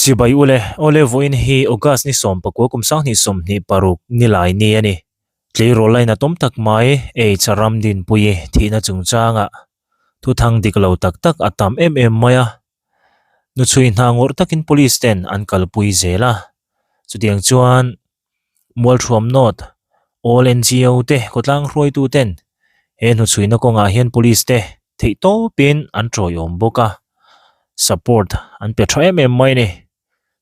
Chibai ule, Awle vawiin hi August ni 19 kum 2026 nilai ni a ni. Tleirawl laina tawm tak mai H Ramdinpuii thihna chungchangah thuthang dik lo tak tak a tam em em mai a. Nuchhui hna ngawrh takin police ten an kalpui zel a. Chutiang chuan Mualthuam North All NGO te khawtlang hruaitu ten he hnuchhuina kawngah hian police te theih tawpin an tawiawm bawk a, support an pe tha em em mai a ni.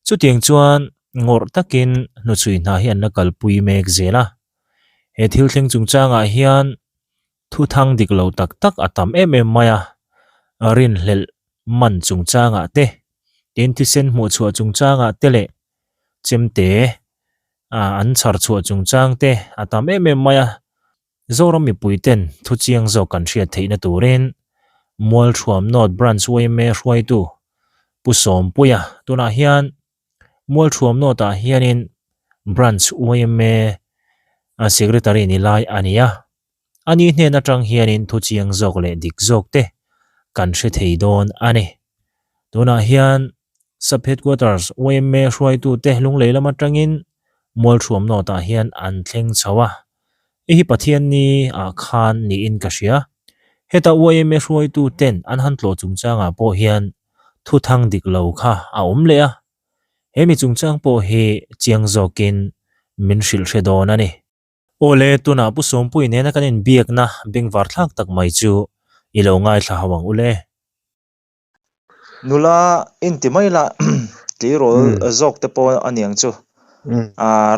Chutiang chuan ngawrh takin hnuchhui hna hi an la kalpui mek zel a, he thil thleng chungchangah hian thuthang dik lo tak tak a tam em em mai a, rinhlelh man chungchangah te, tin thisen hmuhchhuah chungchangah te leh chemte an chhar chhuah chungchang te a tam em em mai a, Zoram mipui ten thu chiang zawk kan hriat theihna turin Mualthuam North Branch yma hruaitu Pu Sawmpuia tunah hian Mualthuam North ah hianin Branch yma Secretary ni lai a ni a, ani hnen atang hianin thu chiang zawk leh dik zawk te kan hre thei dawn a ni. Tunah hian Sub Headquarters yma hruaitute lunglei lam atangin Mualthuam North ah hian an thleng chho a, hei hi Pathianni ah khan niin ka hria. Heta yma hruaituten an han tlawh chungchangah pawh hian thuthang dik lo kha a awm leh a, he mi chungchang pawh hi chiang zawkin min hrilh hre dawn a ni. Awle, tunah Pu Sawmpui nena kan inbiakna bengvar thlak tak mai chu i lo ngaithla ho ang ule. Nula inti mai la tleirawl zawk te pawh a niang chu.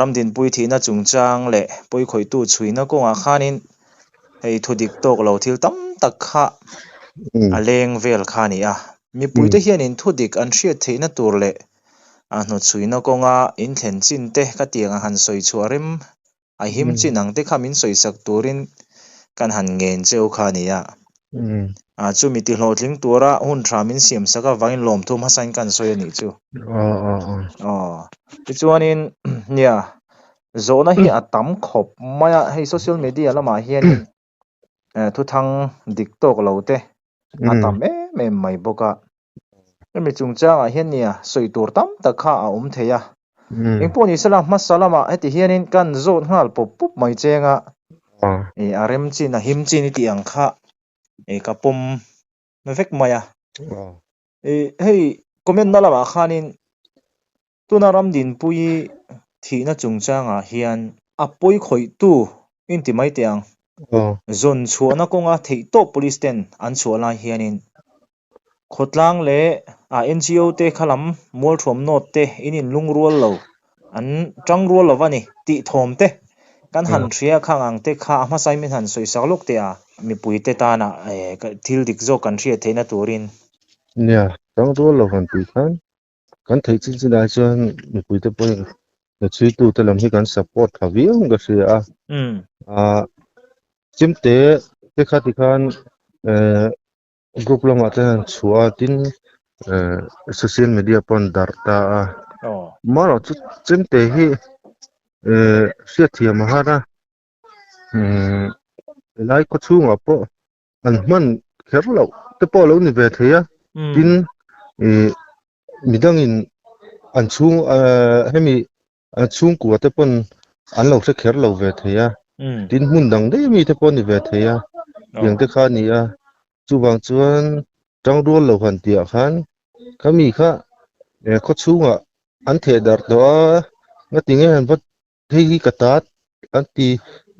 Ramdinpui thihna chungchang leh pawikhawihtu chhuina kawngah khanin hei thudik tawk lo thil tam tak kha a leng vel kha a ni a. Mipuite hianin thudik an hriat theihna tur leh a hnawchhuina kawnga inthlen chin te ka tiang a han sawi chhuah rem a him chin ang te kha min sawisak turin kan han ngen cheu kha a ni a. A chumi ti hlawhtling tura hun tha min siam sak avangin lawmthu hmasain kan sawi a nih chu. Aw. Tichuanin nia zawhna hi a tam khawp mai a, hei social media lamah hianin thuthang dik tawk lo te a tam em em mai bawk a. Hemi chungchangah hian nia sawi tur tam tak kha a awm thei a. Engpawh ni sela hmasa lamah heti hianin kan zawt nghal pawp pawp mai cheng a, a rem chin a him chin i tih ang kha ka pawm vek mai a. Hei comment na lamah khanin Tuna Ramdinpuii thihna chungchangah hian a pawi khawihtu inti mai teh ang. Zawn chhuahna kawnga theihtawp police ten an chhuah lai hianin khawtlang leh a NGO te kha lam mualthuam nawt te in inlungrual lo, an tangrual lo a ni tih thawm te kan han hria khang ang te kha a hmasain min han sawisak lawk teh a, mipuite tana thil dik zawk kan hriat theihna turin. Nia, tangrual lo han tih khan Kan theih chin chin ah chuan mipuite pawhin hnachuitute lam hi kan support tha viau in ka hria a. Ah chimte te kha tikhan eh group lamah te hian chhuah a tin eh social media pawh an darh ta a. Amaherawh chu chimte hi eh hriatthiam a har a umm helai khawchhungah pawh an hman kher loh te pawh a lo ni ve thei a tin ih midangin an chhung ahh hemi an chhungkua te pawn an lo hre kher lo ve thei a tin hmun dang daih ami te pawh a ni ve thei a tiang te kha a ni a chuvang chuan tangrual lo han tih ah khan khami kha khawchhungah an theh darh tawh a ngatinge an va Hei hi ka ta an ti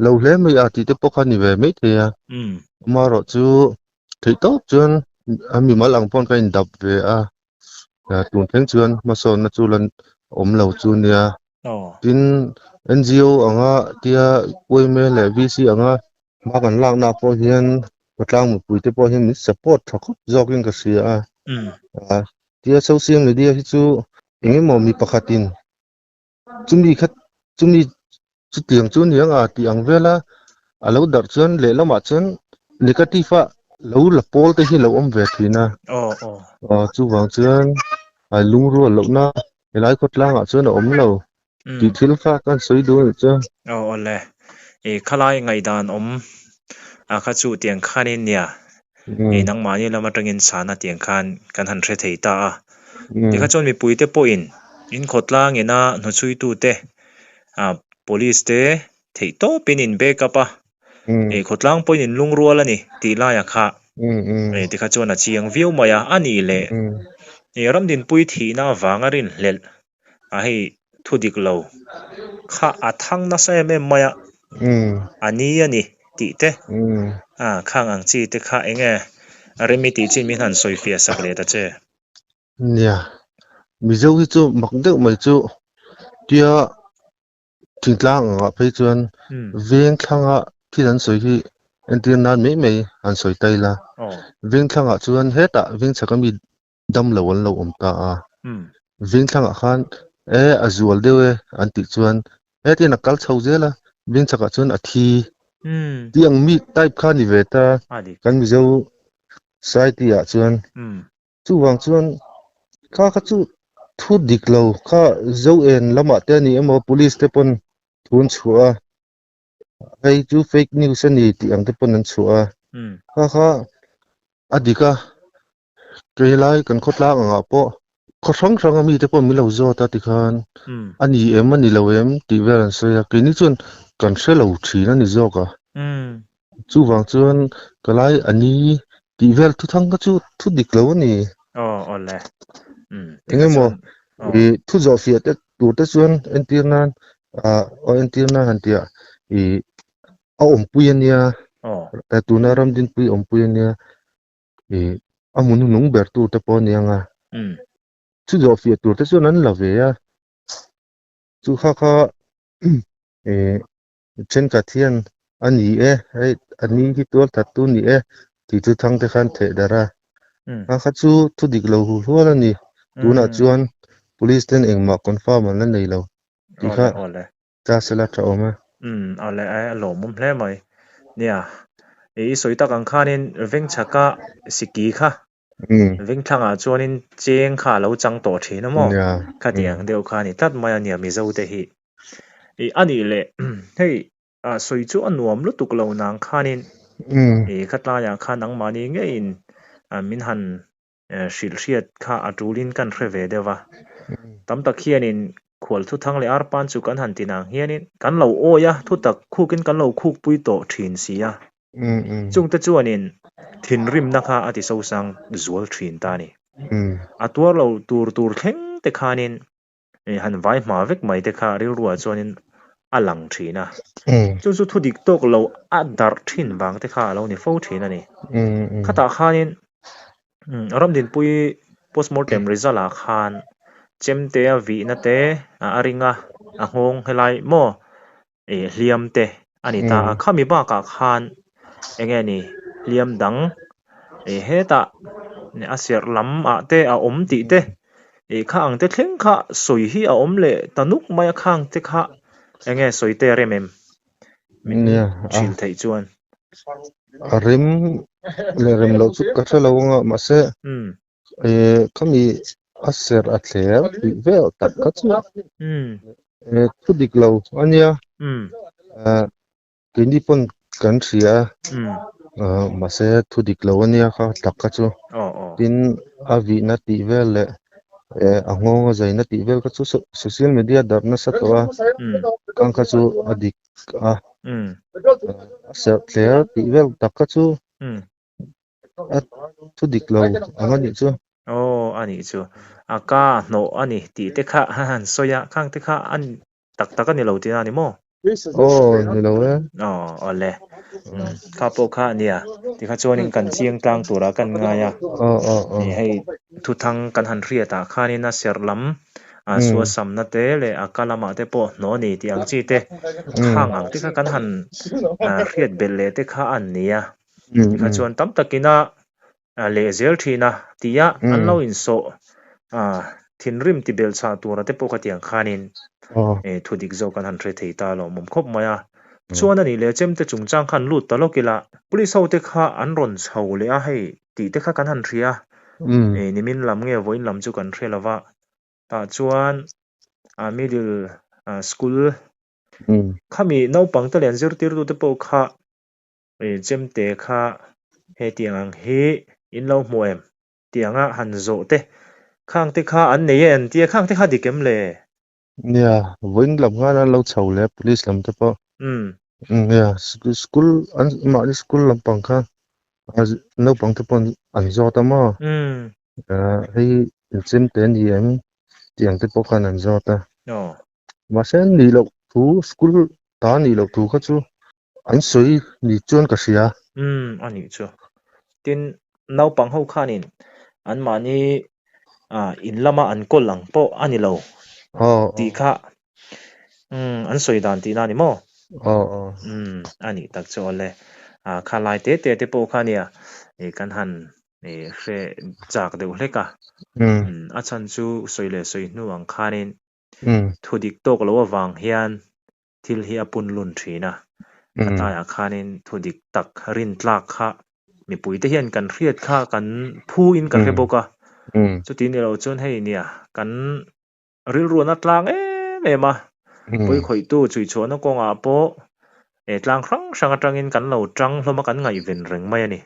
lo hle mai a tih te pawh kha ni ve mai thei a. Amaherawh chu theih tawp chuan a mimal ang pawn ka indap ve a, tun thleng chuan hmasawnna chu lan awm lo chu nia. Tin, NGO anga tia yma leh VC anga hma kan lakna pawh hian khawtlang mipui te pawh hian min support tha khawp zawkin ka hria a. Tia social media hi chu engemaw mi pakhatin Chumi kha chumi chutiang chu niang a tih ang vel a, a lo darh chuan lehlamah chuan negative a lo la pawl te hi a lo awm ve thin a. Aw chuvang chuan a lungrual lohna helai khawtlangah chuan a awm lo tih thil kha ka han sawi duh a nih chuan. Aw awle, i khalai ngaihdan awm a kha chu tiang khanin nia, i nangmahni lam atangin chhana tiang khan kan han hre thei ta a. Tikha chuan mipuite pawhin in khawtlang ina hnuchhuitute ah police te theih tawpin in back up a, eh khawtlang pawhin in lungrual a ni tih laiah kha eh tikha chuan a chiang viau mai a, a nih leh eh Ramdinpui thihna avanga rinhlelh a hei thu dik lo kha a thang nasa em em mai a, a ni a ni tih te a khang ang chi te kha eng nge rem i tih chin min han sawi fiah sak leh ta che. Nia, Mizo hi chu mak deuh mai chu tia thingtlang angah phei chuan veng thlanga thil an sawi hi entir nan mai mai an sawi ta ila. Veng thlangah chuan hetah veng chhaka mi dam lo an lo awm ta a. Veng thlangah khan e a zual deuh e an tih chuan hetiang a kal chho zel a, veng chhakah chuan a thi. Tih ang mi type kha a ni ve ta kan Mizo society ah chuan. Chuvang chuan kha kha chu thu dik lo kha zo en lamah te a ni emaw police te pawn thu an chhuah a, hei chu fake news a ni tih ang te pawn an chhuah a, kha kha a dik a, keilai kan khawtlang angah pawh khaw hrang hrang a mite pawh min lo zawt a tikhan a ni em a ni lo em tih vel an sawi a, keini chuan kan hre lo thin a ni zawk a. Chuvang chuan ka lai a ni tih vel thu thang kha chu thu dik lo a ni. Aw awle. Eng emaw i thu zawh fiah te tur te chuan entir nan ah aw entir nan han tih ah i a awmpui a nia tuna Ramdinpui awmpui a nia i a hmun hnung ber tur te pawh a ni ang a. Thu zawh fiah tur te chuan an la ve a. Chu kha kha i Thenkhat hian a ni e, hei a ni hi tual that tu ni e tih chu thangte khan theh darh a. A kha chu thu dik lo hu hlual a ni. Tunah chuan police ten engmah confirm an la nei lo tih kha ta sela tha awm e. Umm awle e a lawmawm hle mai. Nia, i sawi tak ang khanin Vengchhaka Siki kha Vengthlangah chuanin cheng kha a lo chang tawh thin a maw? Khati ang deuh kha a ni tlat mai a nia Mizo te hi. Ih a nih leh hei sawi chu a nuam lutuk lo nang khanin ih khatlaiah khan nangmahni ngeiin min han hrilh hriat kha a tulin kan hre ve deuh va. Tam tak hianin khual thuthang leh arpan chu kan han ti nang hianin kan lo awi a, thutak khukin kan lo khukpui tawh thin si a. Chungte chuanin thinrimna kha a ti sosang zual thin ta a ni. A tuar lo tur tur thleng te khanin han vai hma vek mai te kha rilruah chuanin a lang thin a. Chu chu thu dik tawk lo a darh thin vang te kha a lo ni fo thin a ni. Khatah khanin Ramdinpui postmortem result ah khan chemte a vihna te a ring a, a nghawng helai maw ih hliam te a ni ta a khami bakah khan eng nge ni hliam dang ih hetah a serh lam ah te a awm tih te ih kha ang te thleng kha sawi hi a awm leh ta nuk mai a khang te kha eng nge sawi te a rem em min hrilh theih chuan. A rem leh rem loh chu ka hre lo ang a mahse Eh khami a serh a thler tih vel tak kha chu eh thu dik lo a nia eh keini pawn kan hria a mahse thu dik lo a nia kha tak kha chu tin a vihna tih vel leh eh a nghawng a zaina tih vel kha chu social media darh nasa tawh a khang kha chu a dik a a serh thler tih vel tak kha chu. A thu dik lo ang a nih chu. Aw a nih chu. A ka hnawh a ni tih te kha a han sawi a, khang te kha a tak tak a ni lo tihna a ni maw? Aw ni lo e. Aw awle. Kha pawh kha a nia. Tikha chuanin kan chiang tlang turah kan ngai a. Aw aw aw. Hei thuthang kan han hriatah khanin a serh lam a suasamna te leh a ka lamah te pawh hnawh a ni tih ang chi te khang ang te kha kan han hriat belh leh te kha a ni a. Tikha chuan tam takin a leh zel thin a tia an lo insawh thinrim ti belh chhah tura te pawh khatiang khanin thu dik zawk an han hre thei ta lawmawm khawp mai a. Chuan a nih leh chemte chungchang khan lut ta lawk ila police ho te kha an rawn chho leh a hei tih te kha kan han hria nimin lam nge vawiin lam chu kan hre lova tah chuan middle school khami naupang te leh an zirtirtute pawh kha Chemte kha hetiang ang hi in lo hmu em? Tianga han zawh te Khang te kha an nei e an tia, khang te kha dik em le? Nia, vawiin lam khan an lo chho leh a police lam te pawh. Umm. Nia, school an mahni school lampang kha naupang te pawh an zawt a maw? Umm. Hei inchim te ni em tih ang te pawh khan an zawt a. Aw. Mahse nih loh thu school ta nih loh thu kha chu an sawi ni chuan ka hria. Umm a nih chu. Tin, naupang ho khanin anmahni ah in lama an kawl ang pawh a ni lo tih kha umm an sawi dan tihna a ni maw? Aw aw. Umm a nih tak chu awle. Ah kha lai te te te pawh kha nia ih kan han ih hre chak deuh hlek a. Umm. A chhan chu sawi leh sawi hnu ang khanin Thu dik tawk lo avang hian thil hi a pun lun thin a, khatlaiah khanin thu dik tak rin tlak kha mipuite hian kan hriat kha kan phu in ka hre bawk a, chuti ni lo chuan hei nia kan rilruan a tlang em em a, pawikhawihtu chhuichhuahna kawngah pawh eh tlang hrang hrang atangin kan lo tang hlawm a kan ngaihven reng mai a ni.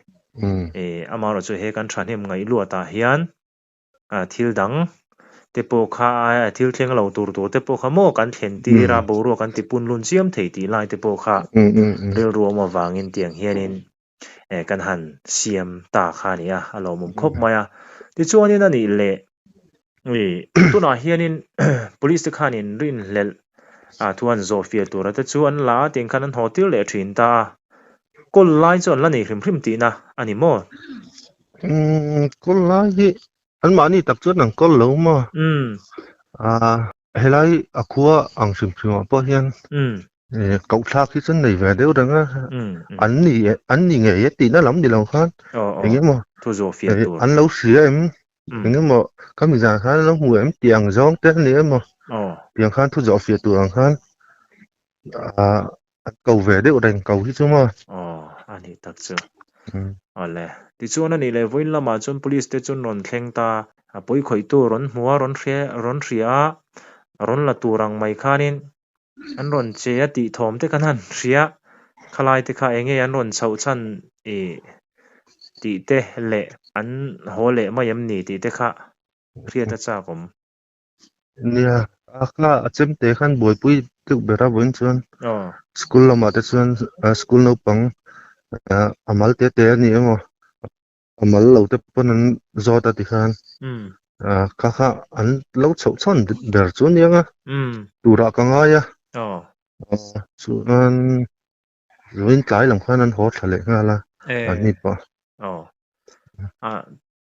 Eh amaherawhchu he kan thahnem ngaihluatah hian thil dang te pawh kha thil thleng lo tur tur te pawh kha maw kan thlen tir a boruak kan ti pun lun chiam thei tih lai te pawh kha rilru awm avangin tiang hianin eh kan han siam ta kha a ni a a lawmawm khawp mai a tichuanin a nih leh ih tunah hianin police te khanin rinhlelh ah thu an zawh fiah tura te chu an la a tiang khan an haw tir leh thin ta a kawl lai chu an la nei hrim hrim tihna a ni maw? Umm kawl lai hi an mahni tak chuan an kawl lo maw? Umm. Ah helai a khua ang hrim hrim ah pawh hian Umm. eh koh thlak hi chuan nei ve deuh reng a Umm umm. an ni an ni ngei e tihna lam ni lo khan Aw aw eng emaw thu zawh fiah eh tur. an lo hria em Umm. eng emaw ka mi zan khan an lo hmu em tih ang zawng te a ni emaw Aw. tiang khan thu zawh fiah tur ang khan ah An ko ve deuh reng ko hi chu maw. Aw, a nih tak chu. Awle. Tichuan a nih leh vawiin lamah chuan police te chuan rawn thleng ta. A pawi khawihtu rawn hmu a, rawn hria rawn hria a, rawn la tur ang mai khanin an rawn che a tih thawm te khan han hria. Khalai te kha eng nge an rawn chhoh chhan ih tih te leh an haw leh mai em ni tih te kha hriat a chak awm. Nia, a kha a chemte khan buaipui deuh ber a vawiin chuan school lamah te chuan school naupang a mal te te a ni emaw a mal lo te pawn an zawt a tikhan kha kha an lo chhoh chhawn ber chu aniang a turah ka ngai a chuan vawiin tlai lam khan an haw thla leh nghal a an ni pawh.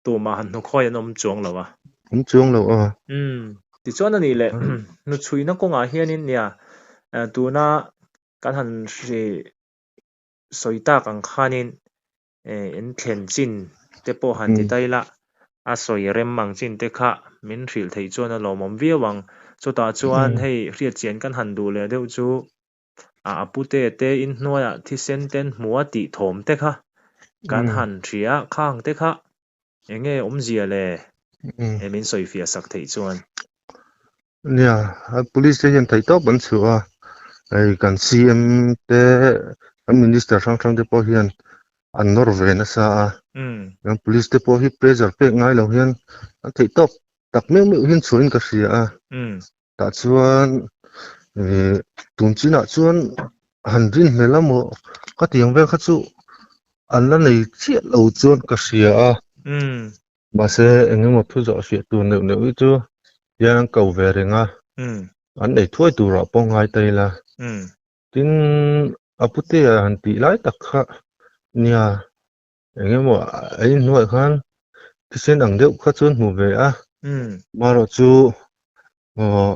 Tumah han hnukhawi an awm chuang lo a. Awm chuang lo a. Umm. Tichuan a nih leh hnuchhuihna kawngah hianin nia tuna kan han hri sawi tak ang khanin in thlen chin te pawh han ti ta ila a sawi rem ang chin te kha min hrilh theih chuan a lawmawm viau ang. Chutah chuan hei hriatchian kan han duh leh deuh chu a pute te inhnuaiah thisen ten hmu a tih thawm te kha kan han hria khang te kha eng nge awmzia le e min sawi fiah sak theih chuan. Nia, police te hian theih tawp an chhuah a, hei kan CM te kan minister hrang hrang te pawh hian an nawr ve nasa a, kan police te pawh hi pressure pek ngai lo hian an theih tawp tak meuh meuh hian chhuahin ka hria a. Tah chuan eh tun chinah chuan han rin hmel a maw ka tiang vel kha chu an la nei chiah lo chuan ka hria a. Mahse eng emaw thu zawh fiah tur neuh neuh hi chu hian an ko ve reng a. An ei thuai turah pawh ngai ta ila. Tin a putea han tih lai tak kha nia eng emaw a inhnuaiah khan thisen ang deuh kha chuan hmu ve a marawh chu aw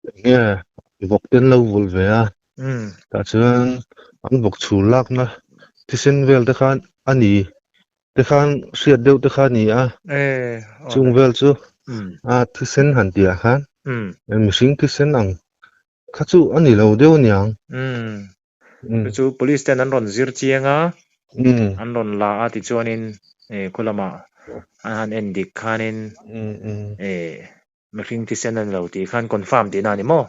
eng nge vawk te an lo vulh ve a tah chuan an vawk chhur lakna thisen vel te khan a ni te khan hriat deuh te kha a ni a chung vel chu a thisen han tih ah khan mihring thisen ang kha chu a ni lo deuh aniang. Chu chu police ten an rawn zir chiang a, an rawn la a tichuanin khu lamah an han en dik khanin mihring thisen a ni lo tih khan confirm tihna a ni maw?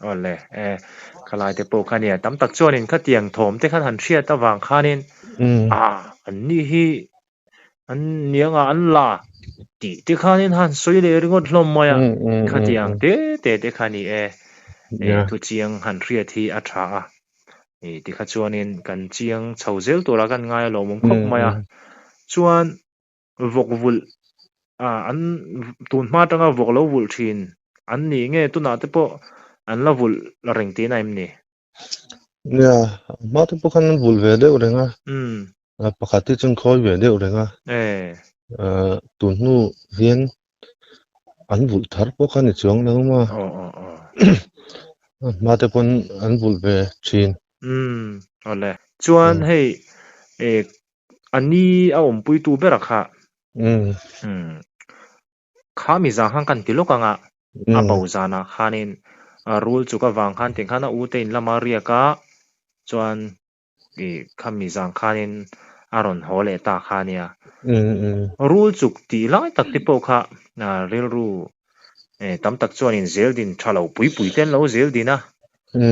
Awle e, khalai te pawh kha nia tam tak chuanin khatiang thawm te khan han hriat avang khanin ah an ni hi an nianga an la. Tih te khanin han sawi leh ringawt hlawm mai a, khatiang te te te kha ni e, thu chiang han hriat hi a tha a, tikha chuanin kan chiang chho zel tura kan ngai alawm awm khawp mai a, chuan vawk vulh an tun hma atanga vawk lo vulh thin an nih nge tunah te pawh an la vulh reng tihna em ni? Nia, a hma te pawh khan an vulh ve deuh reng a. Pakhat hi chuan khawi ve deuh reng a. Tun hnu hian an vulh thar pawh kha ni chuang lo maw? A hma te pawn an vulh ve thin. Awle. Chuan hei a ni a awmpuitu ber a kha. Kha mi zang khan kan ti lawk ang a, a bo zanah khanin rul chuk avang khan tiang khan a ute in lama riak a, chuan ih kha mi zang khanin a rawn haw leh ta kha a nia. Rul chuk tih lai tak te pawh kha rilru tam tak chuanin zel din tha lo pui pui te an lo zel din a,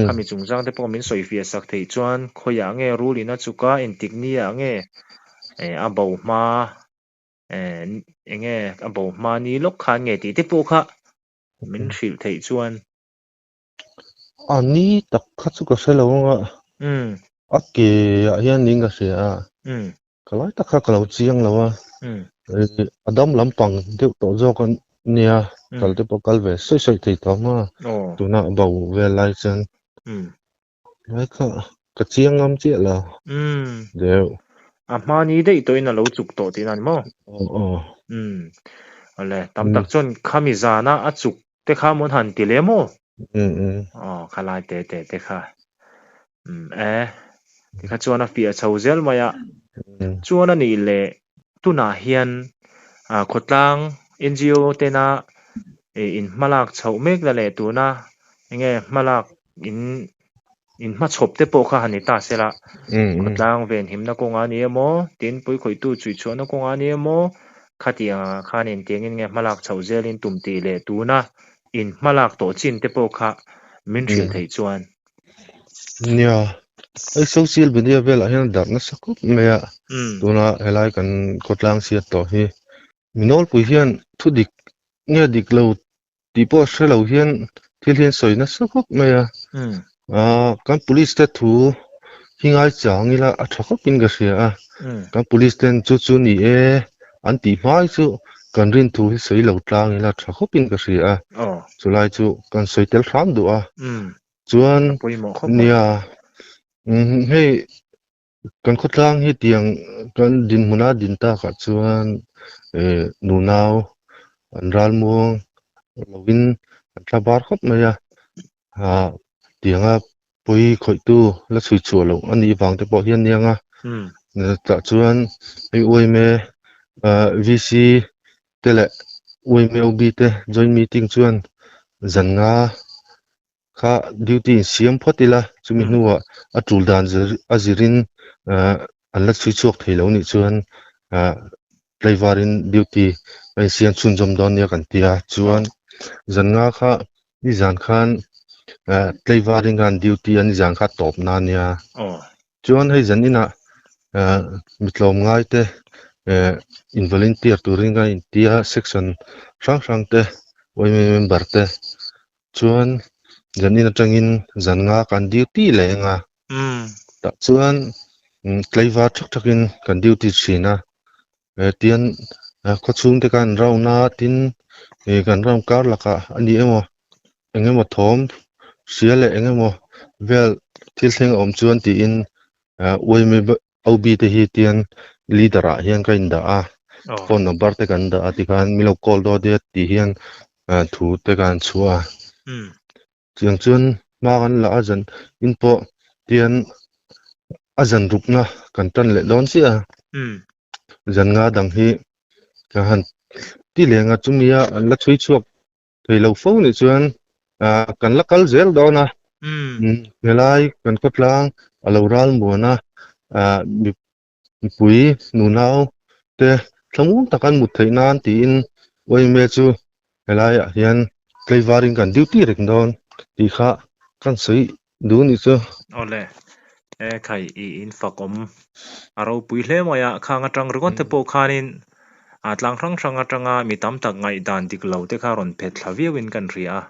khami chungchang te pawh min sawifiah sak theih chuan khawiah nge rul in a chuk a, engtik ni ah nge a bo hma enge a bo hma ni lawk khan nge tih te pawh kha min hrilh theih chuan. A ni tak kha chu ka hre lo ang a, a ke ah hian niin ka hria a, ka lai tak kha ka lo chiang lo a, a dam lampang deuh tawh zawk a nia, kal te pawh kal ve sawi sawi thei tawh ang a, tuna a bo vel lai chuan Lai kha ka chiang ngam chiah lo. Deuh. A hmani daih tawhin a lo chuk tawh tihna a ni maw? Aw aw. Awle, tam tak chuan khami zana a chuk te kha mawn han ti leh maw? Aw, khalai te te te kha. E, tikha chuan a fiah chho zel mai a. Chuan a nih leh tunah hian khawtlang NGO tena in hmalak chhoh mek la leh tuna enge hmalak in in hmachhawp te pawh kha han ni ta se la, khawtlang venhimna kawngah a ni emaw, tin puikhawihtu chhuihchhuahna kawngah a ni emaw, khatiang ah khan engtiangin nge hmalak chhoh zelin tum tih leh tuna in hmalak tawh chin te pawh kha min hrilh theih chuan. Nia, hei social media velah hian a darh nasa khawp mai a, tuna helai kan khawtlang chhiat tawh hi. Mi nawlpui hian thu dik nge dik lo tih pawh hre lo hian thil hi an sawi nasa khawp mai a. Kan police te thu hi ngai chang ila a tha khawpin ka hria a. Kan police ten chu chu ni e an tih hma hi chu kan rin thu hi sawi lo tlang ila tha khawpin ka hria a. Chulai chu kan sawi tel hram duh a. Chuan nia hei Kan khawtlang hi tiang kan dinhmuna din takah chuan eh nunau an ralmuang lovin an thla bar khawp mai a, ah tianga pawi khawihtu la chhui chhuah loh a nih vang te pawh hian aniang a, tah chuan hei uaime ah VC te leh uaime OB te joint meeting chuan zan nga Kha duty in siam phawt ila, chumi hnuah a tul dan a zirin an la chhui chhuak thei lo nih chuan tlaivarin duty a insiam chhunzawm dawn nia kan ti a. Chuan zan nga kha nizan khan tlaivarin khan duty a nizan kha tawp na nia. Chuan hei zan inah mi tlawm ngai te in volunteer turin ka intia section hrang hrang te yma member te Chuan zanin atangin zan nga kan duty leh eng a. Tah chuan tlaivar thak thakin kan duty thin a. Tian khawchhung te khan round a tin kan round kar lakah a ni emaw eng emaw thawm hria leh eng emaw vel thil thleng a awm chuan tiin uaimi OB te hi tian leader ah hian ka indah a, phone number te kan dah a tikhan min lo call dawn nia tih hian thu te kan chhuah a. Chiang chuan hma kan la a zan in pawh tian a zan rukna kan tan leh dawn chiah a. Zan nga dang hi ka han ti leng a chumi a an la chhui chhuak thei lo fo nih chuan kan la kal zel dawn a helai kan khawtlang a lo ral muan a mipui nunau te thlamuang tak an mut theih nan tiin yma chu helai ah hian tlaivar in kan duty reng dawn tih kha kan sawi duh nih chu. Awle e khai i in fak awm a ropui hle mai a khang atang ringawt te pawh khanin. A tlang hrang hrang atanga mi tam tak ngaihdan dik lo te kha rawn phet thla viauin kan hria a.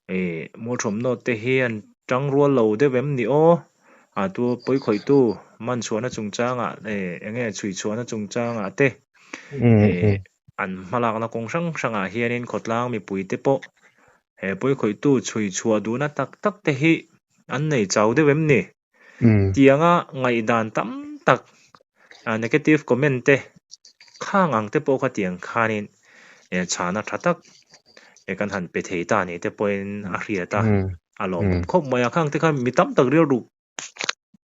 Ih Mualthawm Note te hi an tang rual lo deuh em ni aw? A tu pawikhawihtu man chhuahna chungchangah ih eng nge chhui chhuahna chungchangah te ih an hmalakna kawng hrang hrangah hianin khawtlang mipui te pawh he pawikhawihtu chhui chhuah duhna tak tak te hi an nei chau deuh em ni? Tianga ngaihdan tam tak negative comment te khang ang te pawh kha tiang khanin chhana tha tak kan han pe thei ta ni te pawhin a hriat a, a lawmawm khawp mai a. Khang te kha mi tam tak rilru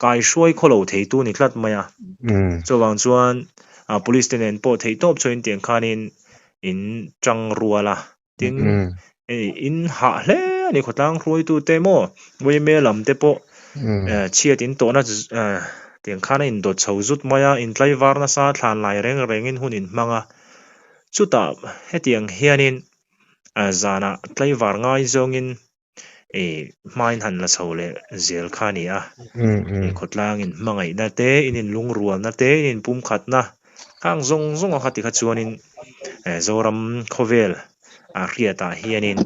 kai hruai khaw lo thei tu ni tlat mai a. Chuvang chuan police te nen pawh theih tawp chuan tiang khanin in tang rual a. Tin, hei in hah hle a ni khawtlang hruaitute maw yma lam te pawh chhiat in tawhna tiang khan a indawt chho zut mai a, intlaivar nasa thlan lai reng rengin hun in hmang a. Chutah hetiang hianin zanah tlaivar ngai zawngin ih hmain han la chho leh zel kha a ni a. Ih khawtlangin hmangaihna te, in inlungrualna te, in inpumkhatna khang zawng zawng a kha tikha chuanin Zoram khawvel a hriatah hianin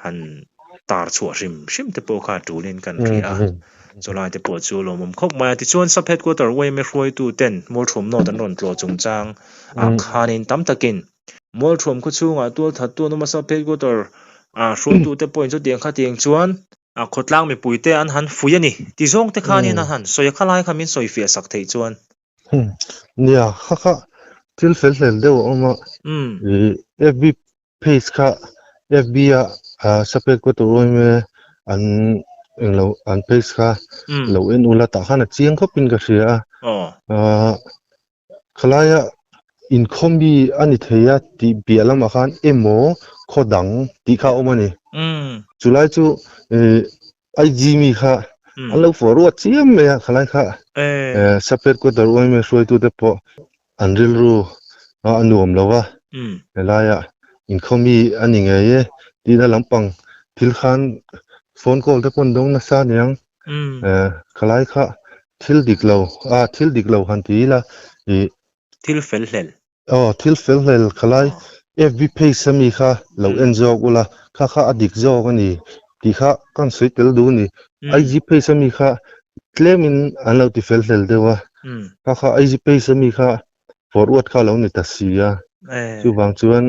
han tar chhuah hrim hrim te pawh kha a tulin kan hria a. Chulai te pawh chu lawmawm khawp mai a. Tichuan Sub Headquarter yma hruaitu ten Mualthuam North an rawn tlawh chungchang ah khanin tam takin Mualthuam khaw chhungah tualthattu an awm a, Sub Headquarter ah hruaitute pawhin chutiang khatiang chuan a khawtlang mipuite an han fuih a ni ti zawng te khanin an han sawi a, khalai kha min sawi fiah sak theih chuan. Nia, kha kha thil fel hlel deuh a awm a, ih FB page kha FB a Sub Headquarter yma an englo an page kha lo en ula tah khan a chiang khawpin ka hria a, Khalaia inkhawm mi a ni thei a tih piah lamah khan emaw khaw dang tih kha a awm a ni. Chulai chu IG mi kha an lo fawh ruat chiam mai a, khalai kha Sub Headquarter yma hruaitute pawh an rilru a nuam lo a, helaia inkhawm mi a ni ngei e tihna lampang thil khan phone call te pawh an dawng nasa aniang. Khalai kha thil dik lo a thil dik lo han ti ila i Thil fel hlel. Aw thil fel hlel khalai FB page ami kha lo en zawk ula kha kha a dik zawk a ni tih kha kan sawi tel duh a ni. IG page ami kha tlemin an lo ti fel hlel deuh a kha kha IG page ami kha forward kha lo ni ta si a chuvang chuan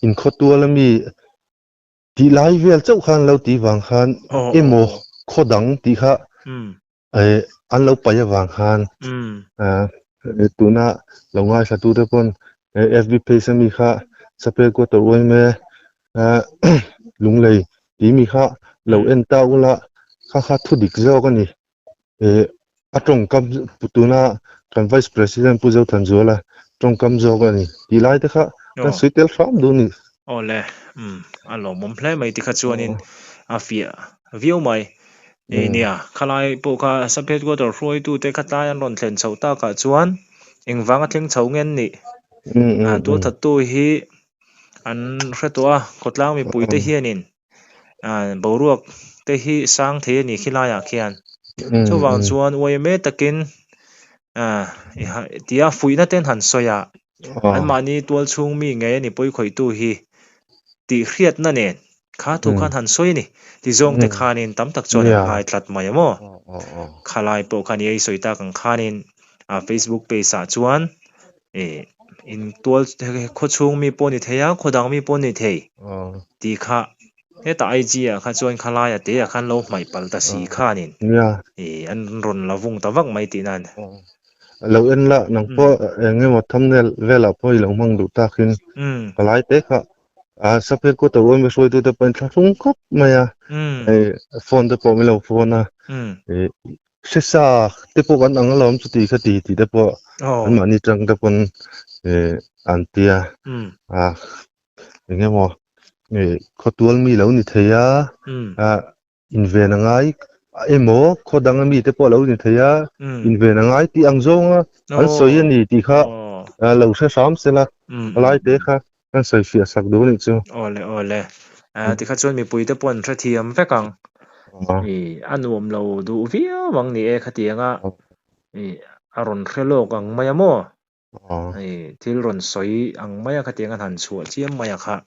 inkhawtual ami Tih lai vel chauh khan lo tih vang khan emaw khaw dang tih kha an lo paih avang khan tuna lo ngaithla tu te pawn FB page ami kha Sapel Quarter yma Lunglei tih mi kha lo en ta ula kha kha thu dik zawk a ni. A tawngkam tuna kan Vice President Pu Zothanzuala tawngkam zawk a ni tih lai te kha kan sawi tel hram duh a ni. Awle, umm a lawmawm hle mai tikha chuanin a fiah viau mai. Ih nia, khalai pawh kha Sub Headquarter hruaitute kha tlai an rawn thlen chhoh takah chuan engvanga thleng chho nge an nih? Tualthattu hi an hre tawh a, khawtlang mipuite hianin boruak te hi sang thei a ni khi laiah khian chuvang chuan yma takin tia fuihna te an han sawi a anmahni tual chhung mi ngei a ni pawi khawihtu hi tih hriatna nen kha thu khan han sawi a ni ti zawng te khanin tam tak chuan an ngai tlat mai a maw khalai pawh khan i ei sawi tak ang khanin a facebook page ah chuan Ih in tual khaw chhung mi pawh ni thei a khaw dang mi pawh ni thei tih kha hetah IG ah kha chuan khalai a te ah khan lo hmaih palh ta si khanin ih an rawn la vung ta vak mai tihna a ni. Lo en la nang pawh eng emaw thumbnail velah pawh i lo hmang duh takin khalai te kha a Sub Headquarter yma hruaitute pawh in thlahrung khawp mai a phone te pawh min lo phone a ih Hresa te pawh kan ang alawm chuti kha ti tih te pawh an mahni tang te pawn eh an tia a eng emaw eh khawtual mi lo ni thei a a inven a ngai emaw khaw dang ami te pawh lo ni thei a inven a ngai tih ang zawng a an sawi a ni tih kha lo hre hram se la palai te kha kan sawi fiah sak duh anih chu. Awle awle. Tikha chuan mipui te pawh an hrethiam vek ang. I a nuam lo duh viau ang ni e khatianga i a rawn hre lawk ang mai a maw? Hei thil rawn sawi ang maia khatiang an han chhuah chiam maia kha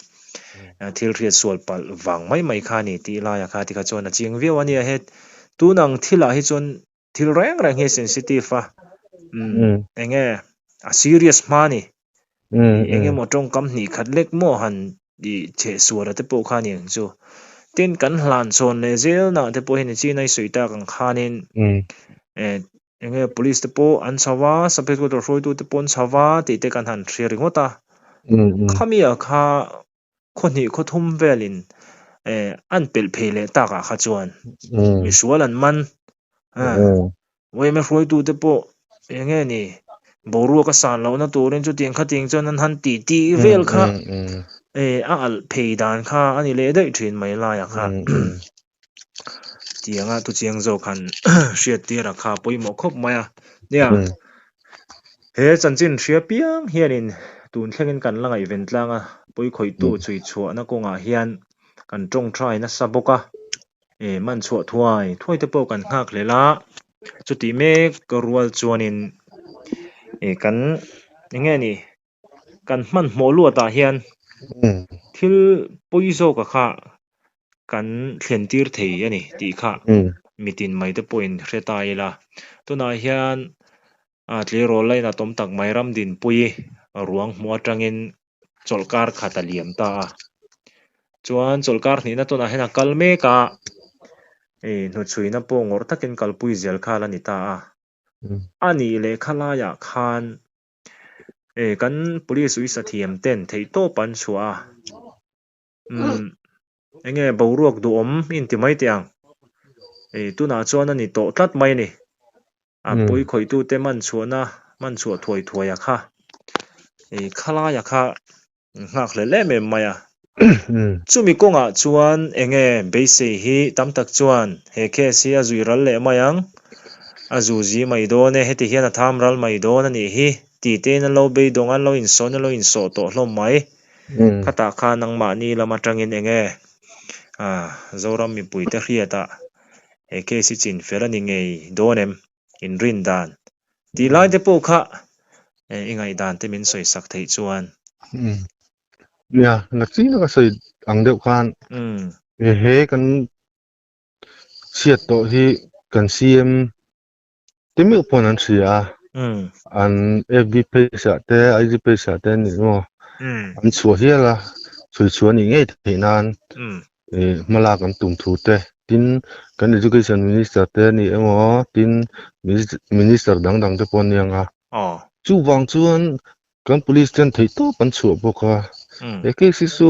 thil hriat sual palh vang mai mai kha a ni tih laia kha tikha chuan a chiang viau a nia he tun ang thilah hi chuan thil reng reng hi a sensitive a umm eng nge a serious hma a ni eng emaw tawngkam hnih khat lek maw han ih chheh sual a te pawh kha a ni ang chu tin kan hlan chhawn leh zel nah te pawh hi ni chin a i sawi tak ang khanin eh Eng nge police te pawh an chho a, sub headquarter hruaitu te pawh an chho a tih te kan han hria ringawt a. Khami ah kha khaw hnih khaw thum velin eh an pelh phei leh tak ah kha chuan misual an man a, yma hruaitu te pawh eng nge ni boruak a san lohna turin chutiang khatiang chuan an han ti tih vel kha eh a alh phei dan kha a ni leh daih thin mai laiah kha. Tianga thu chiang zawk han hriat tir a kha pawimawh khawp mai a. Nia, he chanchin hria piang hianin tun thlengin kan la ngaihven tlang a, pawikhawihtu chhui chhuahna kawngah hian kan tawngtai nasa bawk a, e man chhuah thuai thuai te pawh kan nghak hlel a, chutih mek rual chuanin e kan eng nge ni Kan hmanhmawh luatah hian thil pawi zawka kha kan thlen tir thei a ni tih kha mitin mai te pawhin hre ta ila. Tunah hian tleirawl lain a tawm tak mai Ramdinpui ruang hmuh atangin chawlhkar khat a liam ta a. Chuan chawlhkar hnihna tunah hian a kal mek a, hnuchhuina pawh ngawrh takin kalpui zel kha a la ni ta a. A nih leh khalaiah khan E kan police uisa thiam ten theih tawp an chhuah a umm enge boruak duhawm in ti mai teh ang e tunah chuan a ni tawh tlat mai a ni a pawi khawih tu te man chhuahna man chhuah thuai thuai a kha e khalai a kha Nghak hlel em em mai a. Chumi kawngah chuan enge beisei hi tam tak chuan he case hi a zui ral leh mai ang, a zu zi mai dawn e, heti hian a tham ral mai dawn a nih hi tih tein an lo beidawng a, an lo insawn an lo insawh tawh hlawm mai. Khatah khan nangmahni lam atangin enge Zoram mipuite hriatah he case hi chin fel a ni ngei dawn em? Inrin dan tih lai te pawh kha i ngaihdan te min sawi sak theih chuan. Nia, nachina ka sawi ang deuh khan he kan chhiat tawh hi kan CM te meuh pawn an hria a, an FB page ah te IG page ah te an ni maw an chhuah hial a, chhui chhuah a nih ngei theih nan hmalak an tum thu te, tin kan Education Minister te a ni emaw tin Minister dang dang te pawh an ni ang a. Chuvang chuan kan Police ten theih tawp an chhuah bawk a, he case hi chu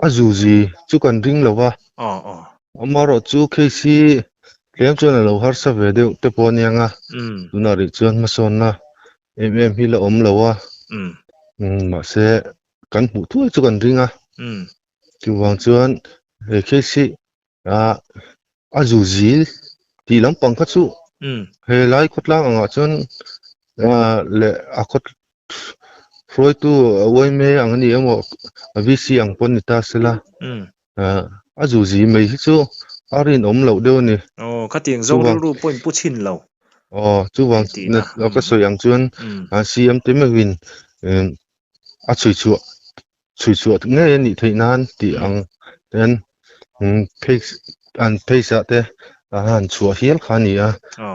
a zuzi chu kan ring lo va, amaherawh chu case hi tlem chuan a lo harsa ve deuh te pawh a ni ang a, tunah rih chuan hmasawnna em em hi la awm lo a, mahse kan hmuh thuai chu kan ring a. Chuvang chuan he case hi ah a zu zil tih lampang kha chu he lai khawtlang angah chuan ah leh a khaw hruaitu yma ang a ni emaw a VC ang pawh ni ta sela ah a zu zi mai hi chu a rinawm loh deuh a ni. Aw khatiang zawng rilru pawh in pu chhin lo. Aw chuvang ka sawi ang chuan CM te meuhin a chhui chhuah chhui chhuah ngei a nih theih nan tih ang ten phase an phase ah te a han chhuah hial kha a ni a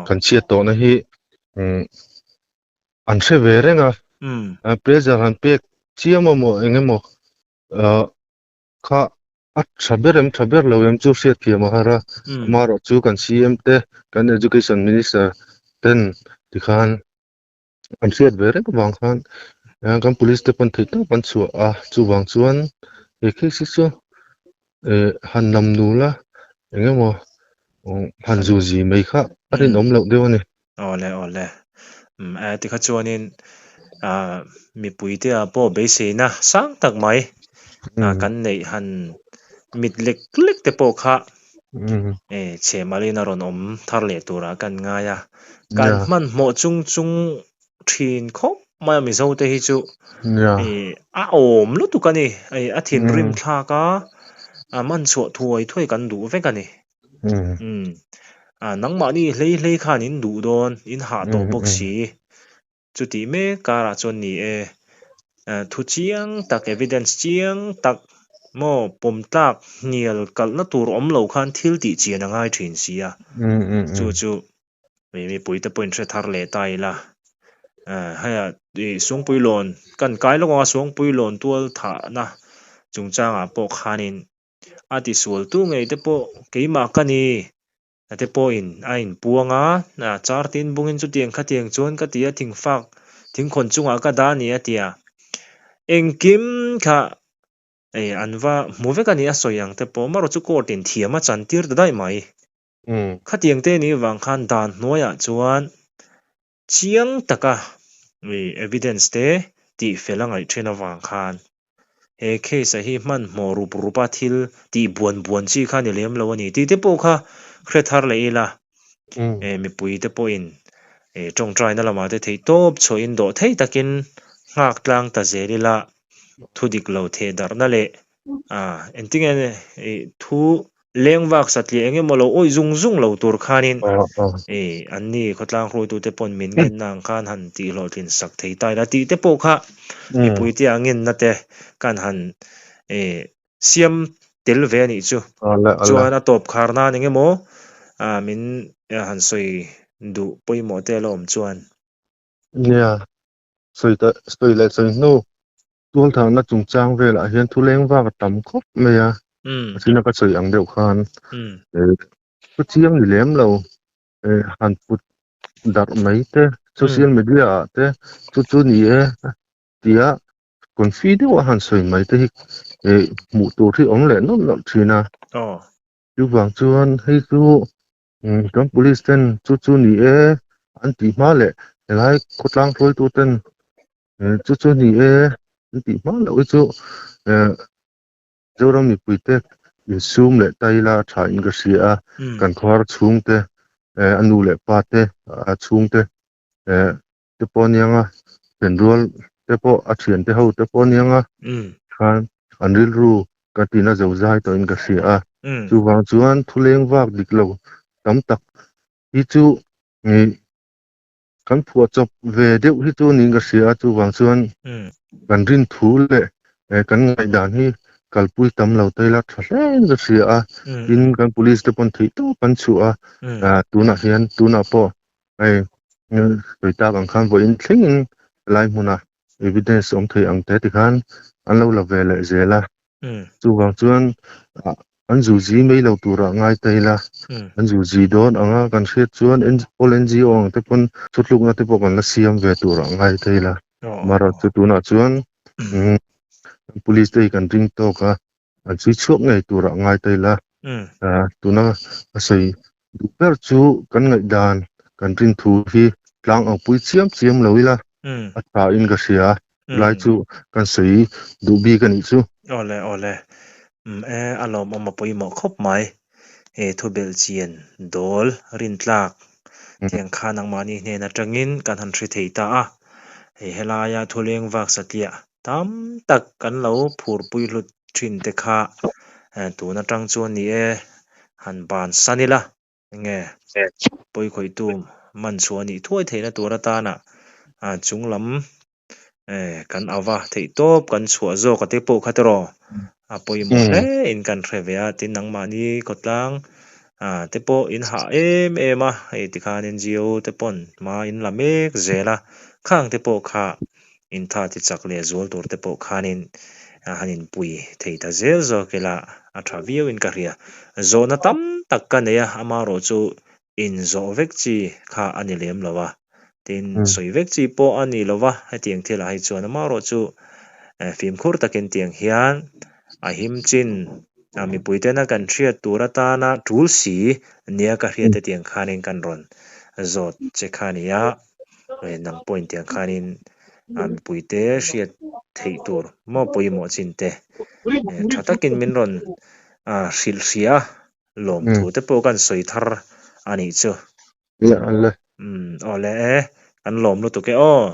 kan chhiat tawhna hi an hre ve reng a pressure han pek chiam emaw eng emaw ah kha a tha ber em tha ber lo em chu hriat thiam a har a amaherawh chu kan CM te kan education minister ten tikhan an hriat ve reng avang khan kan police te pawn theih tawp an chhuah a chuvang chuan he case hi chu eh han lam nul a eng emaw han zu zi mai kha a rinawm loh deuh a ni. Awle awle umm e tikha chuanin ah mipui te ah pawh beiseina sang tak mai kan neih han mit lek lek te pawh kha e chhe malin a rawn awm thar leh turah kan ngai a kan hmanhmawh chung chung thin khawp mai a Mizo te hi chu e a awm lutuk a ni e a thinrim thlak a a man chhuah thuai thuai kan duh vek a ni umm a nangmahni hlei hlei khan in duh dawn in hah tawh bawk si. Chutih mek karah chuan ni e, thu chiang tak, evidence chiang tak maw pawm tlak hnial kalhna tur awm lo khan thil tih chian a ngai thin si a. Chu chu mipuite pawhin hre thar leh ta ila. Hei a Suangpuilawn kan kai lawk ang a, Suangpuilawn tual thahna chungchangah pawh khanin a tisualtu ngei te pawh keimah ka ni. A te pawhin a inpuang a, char tin bungin chutiang khatiang chuan ka ti a, thingfak thingkhawn chungah ka dah a ni a ti a. Engkim kha ei an va hmu vek a ni a sawi ang te pawh marawh chu court in thiam a chan tir ta daih mai. Khatiang te nih vang khan dan hnuaiah chuan chiang taka evidence te tih fel a ngaih thin avang khan he case a hi hmanhmawh rup rup a thil tih buan buan chi kha ni lem lo a ni tih te pawh kha hre thar leh ila mipui te pawhin tawngtaina lamah te theih tawp chhuahin dawh thei takin nghak tlang ta zel ila thu dik lo theh darhna leh engtinge thu Leng vak satliah eng emaw lo awih zung zung lo tur khanin an ni khawtlang hruaitute pawn min ngenna ang khan han tih hlawhtlin sak thei ta ila tih te pawh kha mipuite a ngenna te kan han siam tel ve a nih chu. Chuan a tawp khar nan eng emaw min han sawi duh pawimawh te a la awm chuan. Nia, sawi ta sawi leh sawi hnu tualthahna chungchang velah hian thu leng vak a tam khawp mai a, a china ka sawi ang deuh khan thu chiang ni lem lo han put darh mai te social media ah te chu chu ni e tia confi deuh a han sawi mai te hi hmuh tur hi awm leh nawlh nawlh thin a, chuvang chuan hei chu Kan police ten chu chu ni e an tih hma leh helai khawtlang hruaitu ten chu chu ni e an tih hma loh hi chu Zoram mipui te insum leh taila a tha in ka hria a, kan khawhar chhung te a nu leh pa te a chhung te te pawh aniang a, thenrual te pawh a thian te ho te pawh aniang a khan an rilru ka tina zo zai tawhin ka hria a, chuvang chuan thuleng vak dik lo tam tak hi chu kan phuahchawp ve deuh hi chu niin ka hria a, chuvang chuan kan rin thu leh kan ngaihdan hi kalpui tam lo ta ila tha hle in ka hria a, tin kan police te pawn theih tawp an chhuah a, tunah hian tunah pawh Hei sawi tak ang khan vawiin thlengin helai hmuna evidence awm thei ang te tikhan an lo la ve leh zel a. Chuvang chuan an zuzi mai lo turah ngai ta ila, an zuzi dawn anga kan hriat chuan all NGO ang te pawn thutlukna te pawh kan la siam ve turah ngai ta ila. Amaherawhchu tunah chuan police te hi kan ring tawk a, an chhui chhuak ngei turah ngai ta ila, tuna a sawi duh ber chu kan ngaihdan kan rin thu hi tlang ang pui chiam chiam lo ila a tha in ka hria, lai chu kan sawi duh bik a nih chu. Awle awle, e a lawmawm a pawimawh khawp mai, he thu belh chian dawl rintlak tiang khan nangmahni hnen atangin kan han hre thei ta a, hei helaia thuleng vak satliah Tam tak kan lo phurpui hlut thin te kha tun atang chuan ni e, han ban san ila enge pawikhawihtu man chhuah a nih thuai theihna tur atana chung lam kan ava theih tawp kan chhuah zawk a te pawh kha tiraw a pawimawh hle in kan hre ve a, tin nangmahni khawtlang te pawh in hah em em a, hei tikhan NGO te pawn hma in la mek zel a, khang te pawh kha Intha ti chak leh zual tur te pawh khanin han inpui thei ta zel zawk ila a tha viau in ka hria. Zawhna tam tak ka nei a, amaherawh chu inzawh vek chi kha a ni lem lo a, tin sawi vek chi pawh a ni lo va, hetiang thilah hi chuan amaherawh chu fimkhur takin tiang hian a him chin mipui tena kan hriat tur atana tul si nia ka hriat hetiang khanin kan rawn zawt che kha a ni a. Nang pawhin tiang khanin a mipuite hriat theih tur maw pawimawh chin te tha takin min rawn hrilh hria a, lawmthu te pawh kan sawi thar a nih chu. Awle e, kan lawm lutuk e aw.